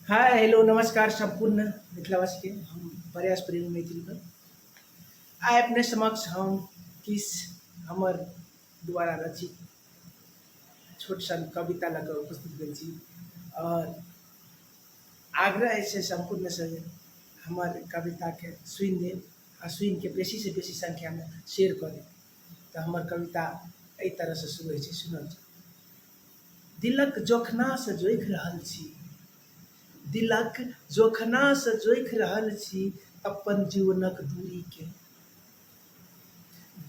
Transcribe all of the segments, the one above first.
Hi hello नमस्कार सम्पूर्ण मिथिलावासीके। हम प्रयास प्रेमी मैथिलके आइ अपने समक्ष हम किछु हमर द्वारा रचित छोट सन कविता लऽ कऽ उपस्थित भेल छी आओर आग्रह अछि सम्पूर्णसँ जे हमर कविताके सुनि देब आ सुनिके बेसीसँ बेसी संख्यामे शेयर कऽ देब। तऽ हमर कविता एहि तरहसँ शुरू होइ छै, सुनल जाउ। दिलक जोखनासँ जोखि रहल छी, दिलक जोखनासँ जोखि रहल छी अपन जीवनक दूरीके।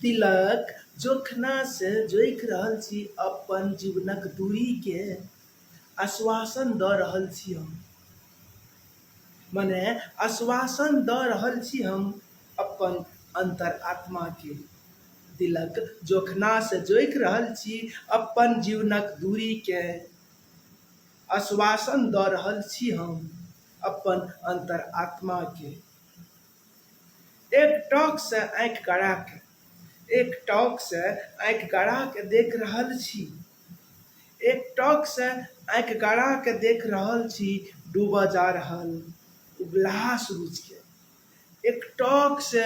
दिलक जोखनासँ जोखि रहल छी अपन जीवनक दूरीके। आश्वासन दऽ रहल छी हम, मने आश्वासन दऽ रहल छी हम अपन अन्तरात्माके। दिलक जोखनासँ जोखि रहल छी अपन जीवनक दूरीकेँ। आश्वासन दऽ रहल छी हम अपन अन्तरात्माकेँ। एक टकसँ आँखि गड़ा कऽ, एक टकसँ आँखि गड़ा कऽ देख रहल छी, एक टकसँ आँखि गड़ा कऽ देख रहल छी डूबऽ जा रहल उगलाहा सुरुजकेँ। एक टकसँ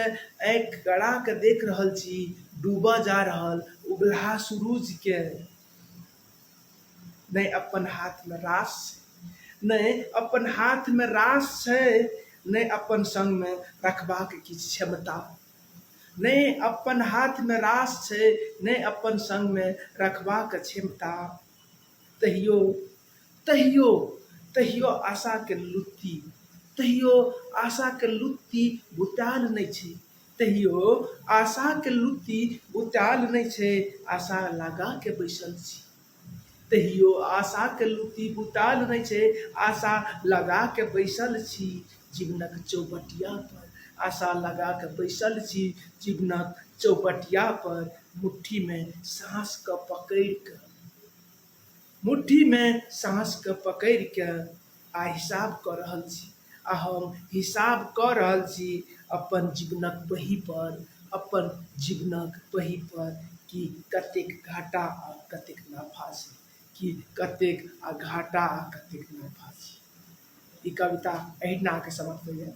आँखि गड़ा कऽ देख रहल छी डूबऽ जा रहल उगलाहा सुरुजकेँ। नहि अपन हाथमे रास छै, नहि अपन हाथमे रास छै, नहि अपन सङ्गमे रखबाक किछु क्षमता। नहि अपन हाथमे रास छै, नहि अपन सङ्गमे रखबाक क्षमता। तहियो तहियो तहियो आशाके लुत्ती, तहियो आशाके लुत्ती बुतायल नहि छै, तहियो आशाके लुत्ती बुतायल नहि छै, आशा लगाके बैसल छी। तहियो आशाके लुत्ती बुतायल नहि छै, आशा लगाके बैसल छी जीवनक चौबटिया पर, आशा लगाके बैसल छी जीवनक चौबटिया पर, मुट्ठीमे साँसके पकड़िके, मुट्ठीमे साँसके पकड़िके आ हिसाब कऽ रहल छी, आ हम हिसाब कऽ रहल छी अपन जीवनक बही पर, अपन जीवनक बही पर कि कतेक घाटा आ कतेक नाफा छै, कि कतेक आ घाटा आ कतेक नाफा छै। ई कविता एहिठिना आके समाप्त होइए।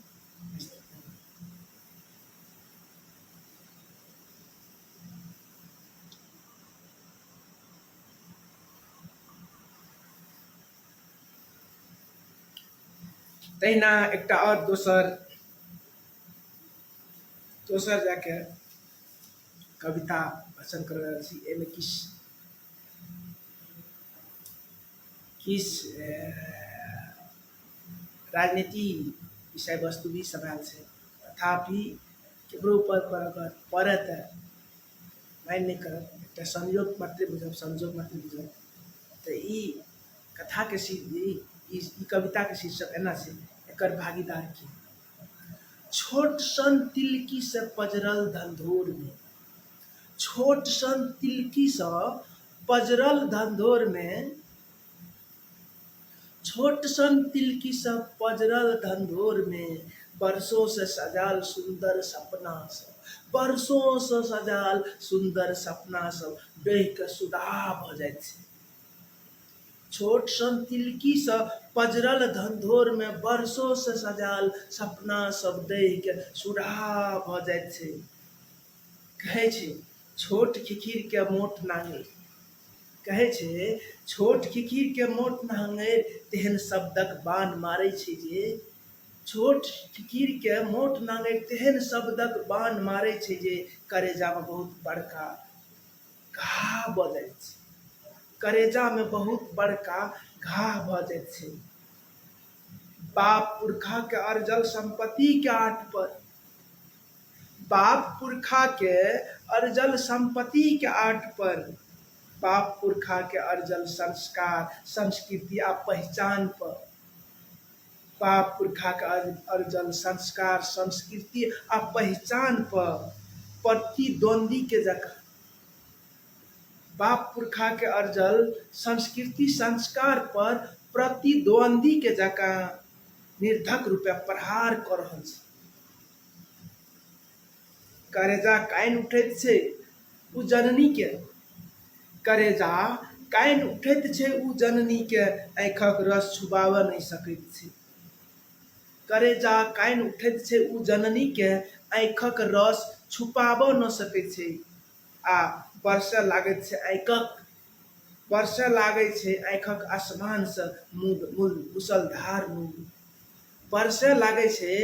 तहिना एकटा आओर दोसर दोसर जाके कविता वाचन कर रहल छी। एहिमे किछु किछु राजनीति विषय वस्तु भी समायल छै, तथापि केकरो ऊपर अगर पड़य तऽ माइंड नहि करब, एकटा संयोग मात्रे बुझब, संजोग मात्रे बुझब। तऽ ई कथाके ई ई कविताके शीर्षक एना छै, एकर भागीदार के। छोट सन तिलकीसँ पजरल धन्धोरमे, छोट सन तिलकीसँ पजरल धन्धोरमे, छोट सन तिलकीसँ पजरल धन्धोरमे, बरसोसँ सजल सुन्दर सपना सब, बरसोसँ सजल सुन्दर सपना सब डहिकऽ सुदाह भऽ जाइत छै। छोट सन तिलकीसँ पजरल धन्धोरमे बरसोसँ सजल सपना सब डहिकऽ सुदाह भऽ जाइत छै। कहै छै छोट खिखिरके मोट नाङरि, कहै छै छोट खिखिरके मोट नाङरि तेहन शब्दक बाण मारै छै जे, छोट खिखिरके मोट नाङरि तेहन शब्दक बाण मारै छै जे करेजामे बहुत बड़का घाह भऽ जाइ छै, करेजामे बहुत बड़का घाह भऽ जाइ छै। बाप पुरखाके अरजल सम्पत्तिके आँट पर, बाप पुरखाके अरजल सम्पत्तिके आँट पर, बाप पुरखाके अरजल संस्कार संस्कृति आ पहिचान पर, बाप पुरखाके अरजल संस्कार संस्कृति आ पहिचान पर प्रतिद्वंदीके जकाँ, बाप पुरखाके अरजल संस्कृति संस्कार पर प्रतिद्वंदीके जकाँ निर्धक रूपे प्रहार कऽ रहल छै। करेजा कानि उठैत छै ओ जननीके, करेजा कानि उठैत छै ओ जननीके, आँखिक रस छुपाबऽ नहि सकैत छै। करेजा कानि उठैत छै ओ जननीके आँखिक रस छुपाबऽ न सकै छै आ बरसऽ लागैत छै आँखिक बरसऽ लागै छै आँखिक आसमानसँ मुसलधार नोर बरसऽ लागै छै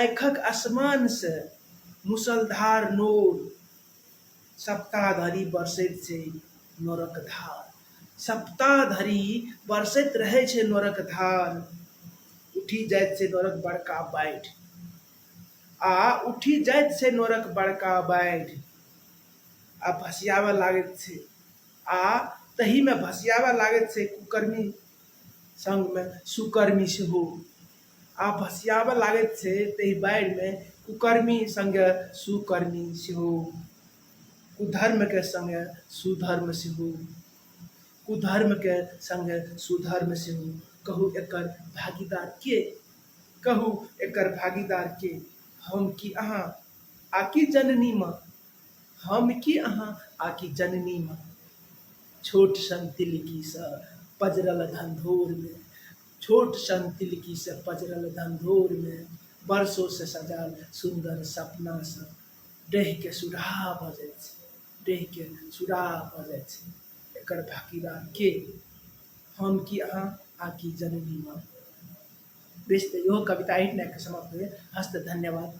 आँखिक आसमानसँ मुसलधार नोर सप्ताह धरि बरसैत छै नोरक धार सप्ताह धरि बरसैत रहै छै नोरक धार उठि जाइत छै नोरक बड़का बाढ़ि आ उठि जाइत छै नोरक बड़का बाढ़ि आ भसियाबऽ लागैत छै आ तहीमे भसियाबऽ लागैत छै कुकर्मी सङ्गमे सुकर्मी सेहो आ भसियाबऽ लागैत छै ताहि बाढ़िमे कुकर्मी सङ्गे सुकर्मी सेहो कुधर्मके सङ्गे सुधर्म सेहो कुधर्मके सङ्गे सुधर्म सेहो कहू एकर भागीदार के कहू एकर भागीदार के हम की अहाँ आ कि जननी माँ हम की अहाँ आ कि जननी माँ छोट सन तिलकीसँ पजरल धनधोरमे छोट सन तिलकीसँ पजरल धनधोरमे बरसोसँ सजल सुन्दर सपना सब डहिके सुराह भऽ जाइ छै डहिके सुराह भऽ जाइ छै एकर भागीदार के हम की अहाँ आ कि जननी माँ बेस तऽ इहो कविता एहिठाम समाप्त होइए हस्त धन्यवाद।